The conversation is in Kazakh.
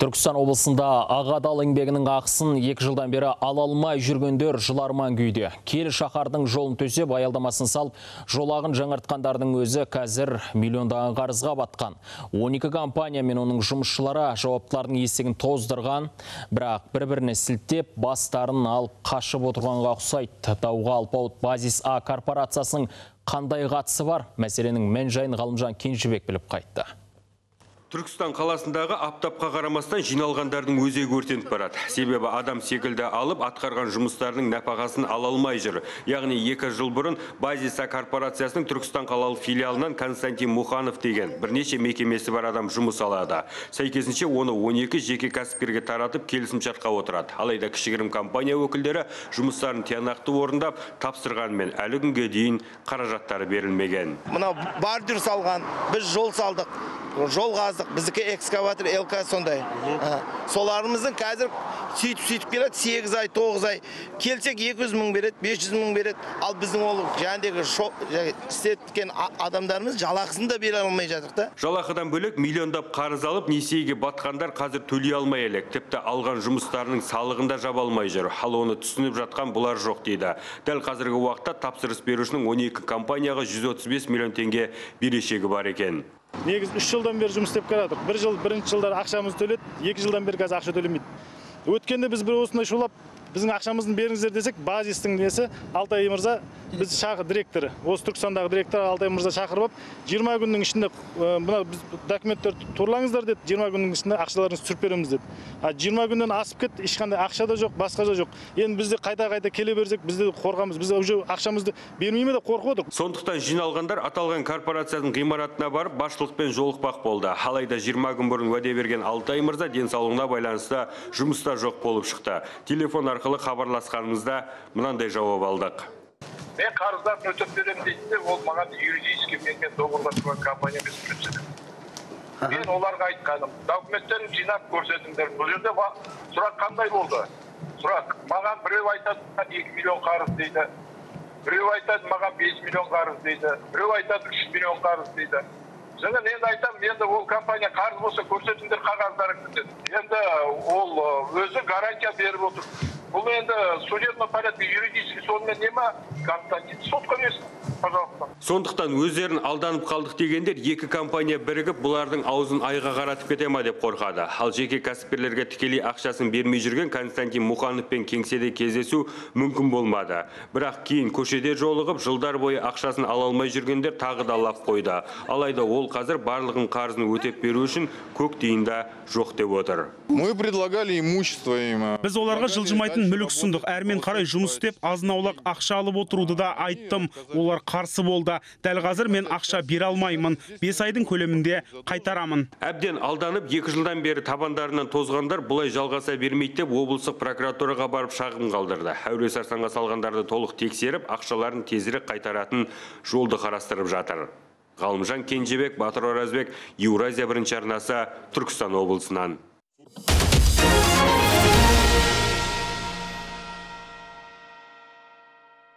Түркістан облысында ақ адал еңбегінің ақысын 2 жылдан бері ала алмай жүргендер жыларман күйде. Киелі шаһардың жолын төсеп, аялдамасын салып, жолағын жаңартқандардың өзі қазір миллиондаған қарызға батқан. 12 компания мен оның жұмысшылары жауаптылардың есігін тоздырған, бірақ бір-біріне сілтеп, бастарын алып қашып отырғанға ұқсайды. Дауға алпауыт Базис А корпорациясының қандай қатысы бар? Мәселенің мән-жайын Ғалымжан Кенжебек біліп қайтты. Түркістан қаласындағы аптапқа қарамастан жиналғандардың өзегі өртеніп барады. Себебі адам секілді алып, атқарған жұмыстарының нәпақасын ала алмай жүр. Яғни 2 жыл бұрын Базис А корпорациясының Түркістан қалалық филиалынан Константин Муханов деген бірнеше мекемесі бар адам жұмыс алады. Сәйкесінше оны 12 жеке кәсіпкерге таратып келісімшартқа отырады. Алайда кішігірім компания өкілдері жұмыстарын тиянақты орындап, тапсырғанымен әлі күнге дейін қаражаттары берілмеген. Мынау бордюр салған, біз жол салдық, жол қаздық, біздікі экскаватор, ЛК сондай. Соларымыздың қазір сөйтіп келеді, 8 ай, 9 ай. Келсек 200 мың береді, 500 мың береді. Ал біздің ол жәндегі істеткен адамдарымыз жалақысын да бере алмай жатыр да. Жалақыдан бөлек миллиондап қарыз алып, несиеге батқандар қазір төлей алмай әлек. Тіпті алған жұмыстарының салығын да жаба алмай жүр. Ал оны түсініп жатқан бұлар жоқ дейді. Дәл қазіргі уақытта тапсырыс берушінің 12 компанияға 135 миллион теңге берешегі бар екен. Негізі 3 жылдан бері жұмыс істеп келе жатырмық. Бір жыл, бірінші жылдар ақшамыз төледі, 2 жылдан бері қазір ақша төлемейді. Өткенде біз бір осындай шулап, біздің ақшамызды беріңіздер десек, Базистің несі Алтай мырза, біз директоры, осы Түркістандағы директор Алтай мырза шақырып алып, 20 күннің ішінде мына біз документтерді турлаңыздар деді, 20 күннің ішінде ақшаларыңызды түсіріп береміз деді. 20 күннен асып кетті, ешқандай ақша да жоқ, басқа да жоқ. Енді бізде қайта-қайта келе берсек, біз де қорқамыз, біз уже ақшамызды бермей ме деп қорқып отырмыз. Сондықтан жиналғандар аталған корпорацияның ғимаратына барып, басшылықпен жолықпақ болды. Алайда 20 күн бұрын уәде берген Алтай мырза денсаулығына байланысты жұмыста жоқ болып шықты. Телефон арқылы хабарласқанымызда мынандай жауап алдық. Мен қарыздарын өтеп беремін дейді, ол маған юридический менімен договорласқан компания емес председатель. Мен оларға айтқаным, документтерін жинап көрсетіңдер. Бұл жерде сұрақ қандай болды? Сұрақ, маған біреу айтады, 2 миллион қарыз дейді. Біреу айтады, маған 5 миллион қарыз дейді. Біреу айтады, 3 миллион қарыз дейді. Және мен айтамын, енді ол компания қарыз болса көрсетіңдер қағаздарыңды деді. Енді ол өзі гарантия беріп отыр. Бұл енді судебный порядке юридический сонымен не ма? Константин сотқа берсін, пожалуйста. Сондықтан өздерін алданып қалдық дегендер екі компания бірігіп бұлардың аузын айға қаратып кете ма деп қорқады. Ал жеке кәсіпкерлерге тікелей ақшасын бермей жүрген Константин Мухановпен кеңседе кездесу мүмкін болмады. Бірақ кейін көшеде жолығып, жылдар бойы ақшасын ала алмай жүргендер тағы да лап қойды. Алайда ол қазір барлығын қарызын өтеп беру үшін көк тиын да жоқ деп отыр. Мы предлагали имущество им. Біз оларға жылжымайтын мүлік ұсындық. Әрмен қарай жұмыс істеп, азын-аулақ ақша алып отыруды да айттым. Олар қарсы болды. Дәл қазір мен ақша бере алмаймын. 5 айдың көлемінде қайтарамын. Әбден алданып, 2 жылдан бері табандарынан тозғандар бұлай жалғаса бермейді деп облыстық прокуратураға барып шағым қалдырды. Әуре сарсаңға салғандарды толық тексеріп, ақшаларын тезірек қайтаратын жолды қарастырып жатыр. Ғалымжан Кенжебек, Батыр Оразбек, Еуразия бірінші арнасы, Түркістан облысынан.